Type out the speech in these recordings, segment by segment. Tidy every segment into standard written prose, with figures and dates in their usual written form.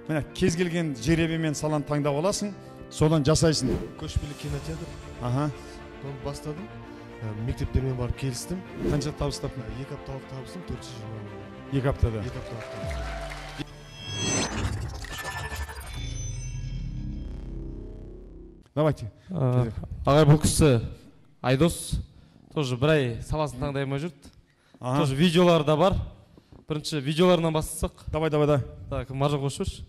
Міне, кез келген жеребе мен саланы таңдап аласың, содан жасайсың. Көшпелі кинотеатр. Аха. Соны бастадым. Мектептермен барып келістім. Қанша табыс таптың? 2 апталық табысым 420 мың. 2 аптада? 2 апталық табысым. Давайте. Ағай, бұл кісі Айдос, тоже бір ай саласын таңдай алмай жүрді. Тоже видеолары да бар. Бірінші видеоларынан бастасақ. Давай, давай, давай. Так, Маржан қосып жіберші.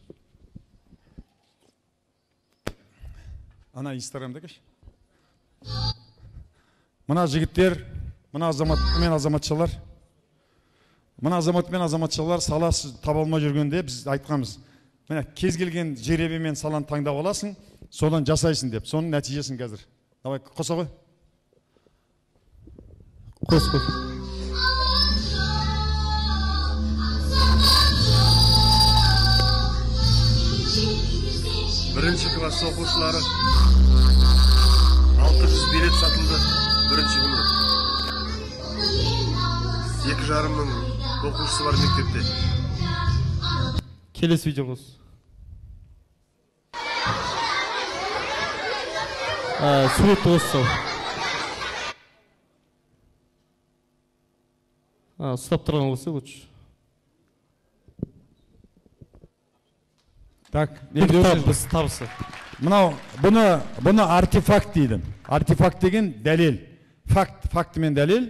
Ана Инстаграмда кеш. Мына жігіттер, мына азамат мен азаматшалар. Мына азамат мен азаматшалар саласы таба алмай жүргенде біз айтқанбыз. Міне, кез келген жеребе мен саланы таңдап аласың, содан жасайсың деп. Соның нәтижесін қазір. Давай, қоса ғой. Қос, қос. Бірінші класс оқушылары 600 билет сатылды бірінші күні. 2,5 мың оқушысы бар мектепте. Келесі видео қос. Суретті қос сал. Ұстап тұрған болса лучше. Так, табысы. Мынау, бұны артефакт дейді. Артефакт деген дәлел. Факт, фактімен дәлел.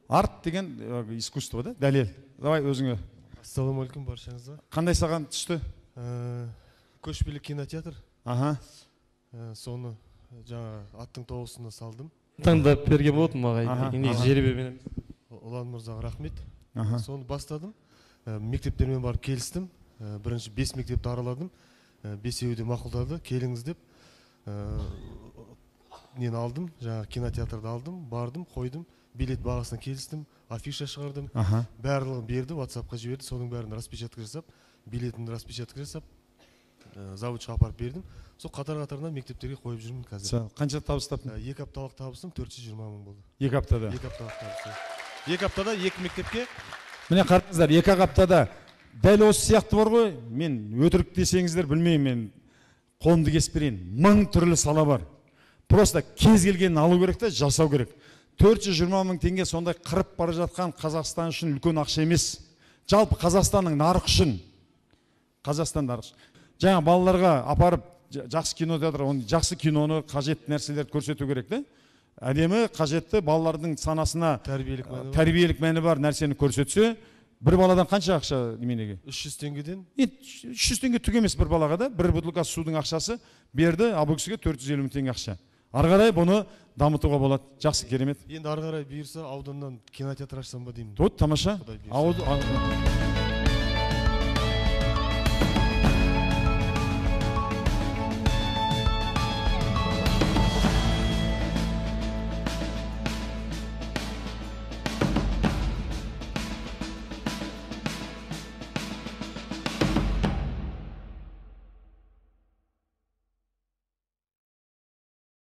Арт деген искусство да, дәлел. Давай өзіңе. Ассалаумағалейкум баршаңызға. Қандай саған түсті? Көшпелі кинотеатр. Аха. Соны жаңа аттың тоғысына салдым. Таңдап берген болатын маған. Негізі жеребемен емес. Ұлан мырзаға рахмет. Соны бастадым. Мектептермен барып келістім. Бірінші 5 мектепті араладым. 5-еуі де мақұлдады, келіңіз деп. Нені алдым, жаңа кинотеатрды алдым, бардым, қойдым, билет бағасына келістім, афиша шығардым. Барлығын берді, WhatsApp-қа жіберді, соның бәрін распечатка жасап, билетін распечатка жасап, заводшыға апарып бердім. Сол қатар-қатарынан мектептерге қойып жүрмін қазір. Қанша табыс таптың? 2 апталық табысым 420 мың болды. 2 аптада? 2 апталық табысым. 2 аптада 2 мектепке. Міне қараңыздар, 2 аптада дәл осы сияқты бар ғой, мен өтірік десеңіздер білмеймін, мен қолымды кесіп берейін. 1000 түрлі сала бар. Просто кез келгенін алу керек та, жасау керек. 420 мың теңге сондай қырып бара жатқан Қазақстан үшін үлкен ақша емес. Жалпы Қазақстанның нарығы үшін. Қазақстан нарығы үшін. Жаңа балаларға апарып жақсы кинотеатр, оны жақсы киноны, қажетті нәрселерді көрсету керек та. Әдемі, қажетті балалардың санасына тәрбиелік мәні бар нәрсені көрсетсе, бір баладан қанша ақша неменеге? 300 теңгеден? 300 теңге түк емес бір балаға да, бір бутылка судың ақшасы берді, ал бұл кісіге 450 мың теңге ақша. Ары қарай бұны дамытуға болады. Жақсы, керемет. Енді ары қарай бұйырса ауданнан кинотеатр ашсам ба деймін. Вот, тамаша.